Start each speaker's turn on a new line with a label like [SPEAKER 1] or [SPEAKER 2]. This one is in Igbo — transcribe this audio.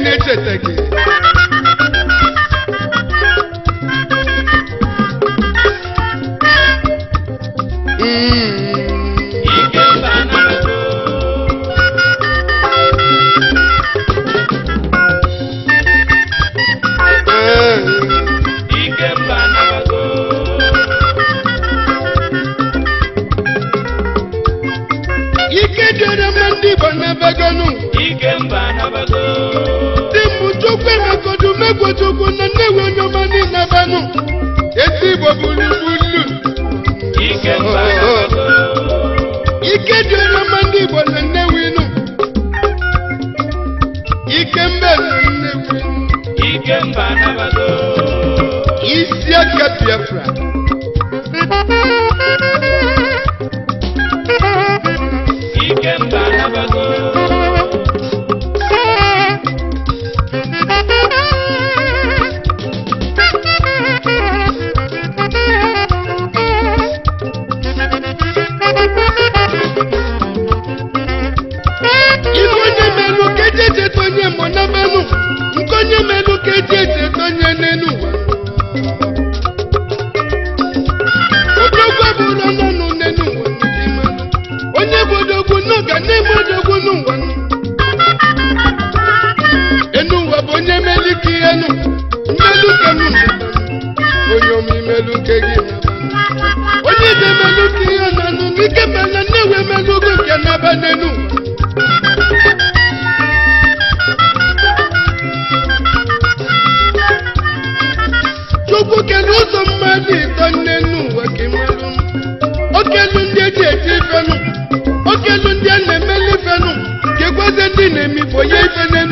[SPEAKER 1] na-echeta gị.
[SPEAKER 2] Ike mba anabago. Ike mba anabago.
[SPEAKER 1] Ike dịrị mma ndị Igbo n'ebegonu.
[SPEAKER 2] Ike mba anabago.
[SPEAKER 1] Dị mbụ Chukwu emekodu megwu Chukwu na nnewi onye ọma niile banụ. Ezi Igbo gburugburu.
[SPEAKER 2] Ike mba anabago.
[SPEAKER 1] Ike dịrị mma ndị Igbo na nnewi nụ. Ike mba na nnewi.
[SPEAKER 2] Ike mba anabago.
[SPEAKER 1] Isi aka Biafra.
[SPEAKER 2] Ike mba anabago.
[SPEAKER 1] Ife onye melụ ka eji echeta onye mụ na benụ. Nke onye melụ ka eji echeta onye n'elu ụwa. Odogwu abụrụ n'ọnụ n'elu ụwa ndị mmadụ. Onye bụ odogwu n'ụga na-eme odogwu n'ụwa. Enu ụwa bụ onye melu ka ihe nụ. Mmelu ka nụ na onye ọma imelu nke gị na onye ije melu ka ihe na nụ n'ike mana nnewe melu ogo nke na-aba n'elu ụwa. Chukwu kelu ụzọ mmadụ ịtọ nne n'ụwa ka ịmalụ. Okelu ndị eji eji ifenụ, okelu ndị a na-emeli ifenụ, ka ekwezi ndị na-emifo ya ife n'enu.